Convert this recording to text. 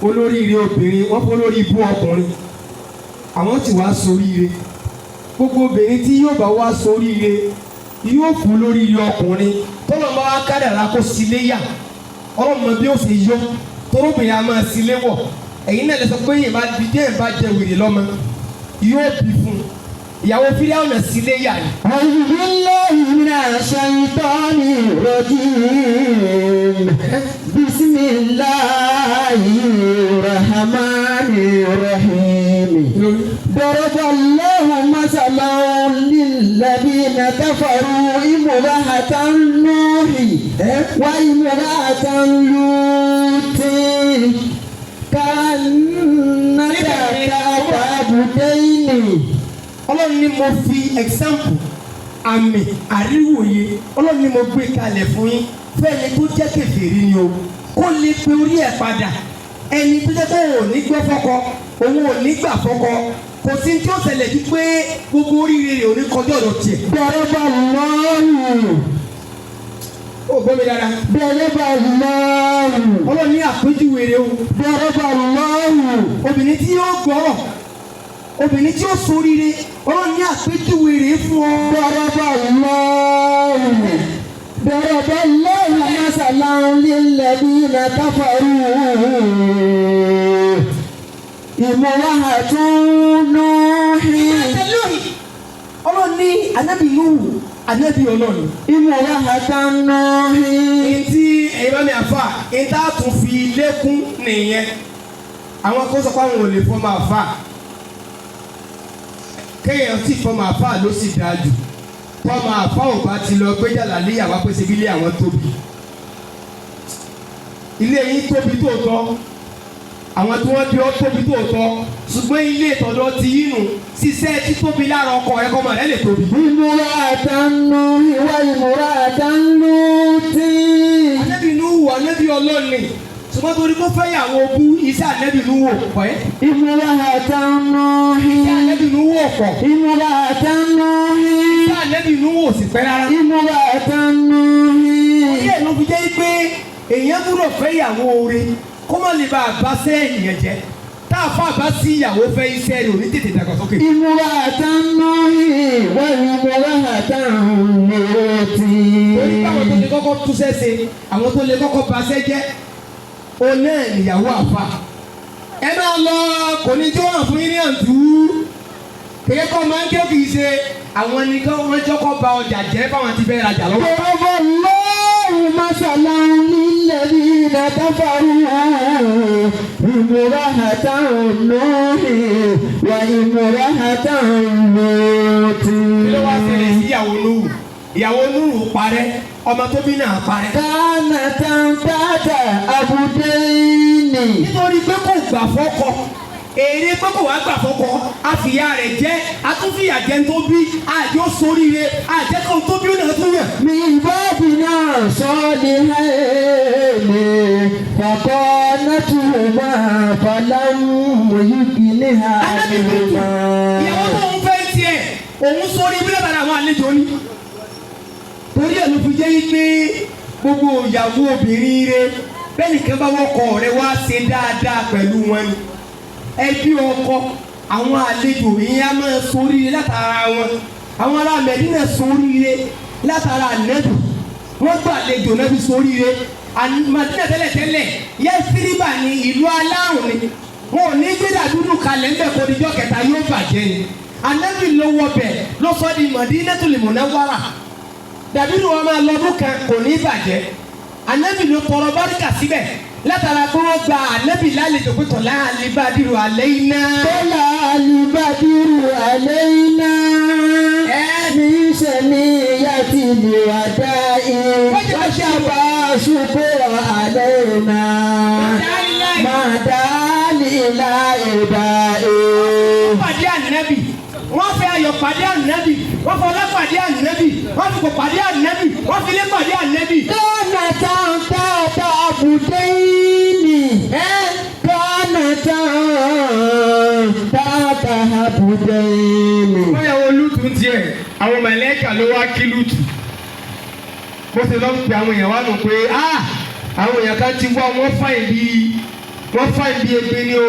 Olóríire obìnrin, wọ́n fọ́ lórí ibú ọkùnrin, àwọn tí wàá soríire. Gbogbo obìnrin tí yóò bá wá soríire yóò fún lóríire ọkùnrin tọ́lọ́ bá wá kádàrá kó sílé yà. Ọlọ́mọ bí ó ṣe yọ torobìnrin a máa sílé wọ̀. Ẹ̀yin náà lè sọ pé yìí bá bí díẹ̀ bá jẹ wèrè lọ́mọ yóò bí fún un. Ìyàwó Fíráúnà sílé yà ni. أعوذ بالله من الشيطان الرجيم. بسم الله الرحمن الرحيم. ضرب الله مثلا للذين كفروا امرأة نوح وامرأة لوط كانتا تحت عبدين. Ọlọ́run ní mo fi example, àmì àríwòye, Ọlọ́run ní mo gbé kalẹ̀ fún yín, fẹ́ni tó jẹ́ kèfèrí ni o, kó lè pe orí ẹ̀ padà. Ẹni tó jẹ́ pé òun ò ní gbọ́ fọ́kọ, òun ò ní gbà fọ́kọ, kò sí tí ó ṣẹlẹ̀ ju pé gbogbo oríire rẹ̀ ò ní kọjá ọ̀dọ̀ tiẹ̀. ضرب الله Ó gbọ́ mi dára. ضرب الله Ọlọ́run ní àpéjúwe rẹ̀ o. ضرب الله Obìnrin tí yóò gbọ́rọ̀, obìnrin tí ó ṣoríire, Ọlọ́run ní àpéjúwe rẹ̀ fún ọ. ضرب الله ضرب الله مثلا للذين كفروا امرأة نوح. Ọlọ́run ní Anábì Nuhu, Anábì Ọlọ́run. امرأة نوح. Èyí tí ẹ̀yin bá mi àfà, èyí tá a tún fi lékún nìyẹn. Àwọn kó sọ pé àwọn ò lè fọmọ àfà. Kéèyàn sì fọmọ àfà ló sì dáa jù. Tọmọ àfà ò bá ti lọ gbé jàlá léyàwó pé ṣe bí ilé àwọn tóbi. Ilé yín tóbi tóòtọ́, àwọn tí wọ́n bí ọ tóbi tóòtọ́, ṣùgbọ́n ilé ìtọ́jọ́ ti yín nù ṣiṣẹ́ títóbi lára ọkọ rẹ kọ́mọ rẹ lè tóbi. امرأة نوح وامرأة لوط. Ànábì Nuhu, Ànábì Ọlọ́ọ̀ni, ṣùgbọ́n torí kó fẹ́ yàwó bú, iṣẹ́ Ànábì Nuhu ò pọ̀ ẹ́. امرأة نوح. Iṣẹ́ Ànábì Nuhu ò pọ̀. امرأة نوح. Iṣẹ́ Ànábì Nuhu ò sì pẹ́ rárá. امرأة نوح. Orí ẹ̀ ló fi jẹ́ pé èèyàn gbúdọ̀ fẹ́ ìyàwó oore kó má lè bá a bá sẹ́ ènìyàn jẹ́. Tá a fà bá sí ìyàwó fẹ́, iṣẹ́ rẹ̀ ò ní tètè dàgbàsókè. امرأة نوح وامرأة لوط. Torí báwọn tó lè kọ́kọ́ túṣẹ́ ṣe, àwọn tó lè kọ́kọ́ baṣẹ́ jẹ́, òun náà nìyàwó àfà. Ẹ máa lọ, kò ní tí wọ́n hàn fún yín ní àǹtú kéye kọ́ máa ń ké, kì í ṣe àwọn nìkan wọ́n jọ́kọ́ ba ọjà jẹ́ báwọn ti fẹ́ rajà lọ́wọ́. ضرب الله مثلا للذين كفروا امرأة نوح وامرأة لوط. Kí ló wá ṣẹlẹ̀ sí ìyàwó Núhù? Ìyàwó Núhù parẹ́, ọmọ tó bí náà parẹ́. كانتا تحت عبدين. Nítorí pé kò gbà fọ́kọ, èrè pé kò wá gbà fọ́kọ, àfìyà rẹ̀ jẹ́, àtúnfìyà jẹ́ tó bí àjọ sóríire, àjẹkọ̀ tó bí ó náà tún yàn. من عبادنا صالحين فخانتهما فلم يغنيا عنهما. Ìyàwó tó ń fẹ́ tiẹ̀, òun sórí ibílẹ̀ bàrà àwọn àlejò ni. Torí ẹ̀ ló fi jẹ́ pé gbogbo ìyàwó obìnrin rẹ bẹ́ẹ̀ nìkan bá wọ́kọ rẹ wá ṣe dáadáa pẹ̀lú wọn ni. Ẹbí ọkọ, àwọn àlejò ìyẹn á máa sóríire látara wọn. Àwọn ará Mẹdínà sóríire látara ànẹ́bù, wọ́n gbà àlejò náà fi sóríire. Mẹdínà tẹ́lẹ̀tẹ́lẹ̀ Yẹ́síríbà ní ìlú alárùn ni. Wọn ò ní gbé dàbídù kalẹ̀ ńbẹ̀ kó dijọ́ kẹta yóò bàjẹ́ ni. Ànábì ló wọ bẹ̀ ló sọ di Madinatul Munawwara. Dàbídù wọn máa lọ́dún kan kò ní bàjẹ́. Ànábì ló tọrọ báríkà síbẹ̀ látara pé wọ́n gba Ànábì lálejò pé طلع البدر علينا. طلع البدر علينا من ثنيات الوداع وجب الشكر علينا ما دعا لله داع. Pàdé Ànábì, wọ́n fẹ́ ayọ̀ pàdé Ànábì, wọ́n fọlá pàdé Ànábì, wọ́n fi kò pàdé Ànábì, wọ́n fi lé pàdé Ànábì. كانتا تحت عبدين كانتا تحت عبدين. Wọ́n yà wọ Lútù ń tiẹ̀, àwọn màláíkà ló wá kí Lútù. Bó ṣe lọ ń pe àwọn èèyàn wá nù pé ah, àwọn èèyàn kan ti wá, wọ́n fàyè bíi Wọ́n fà bí egbin ni o.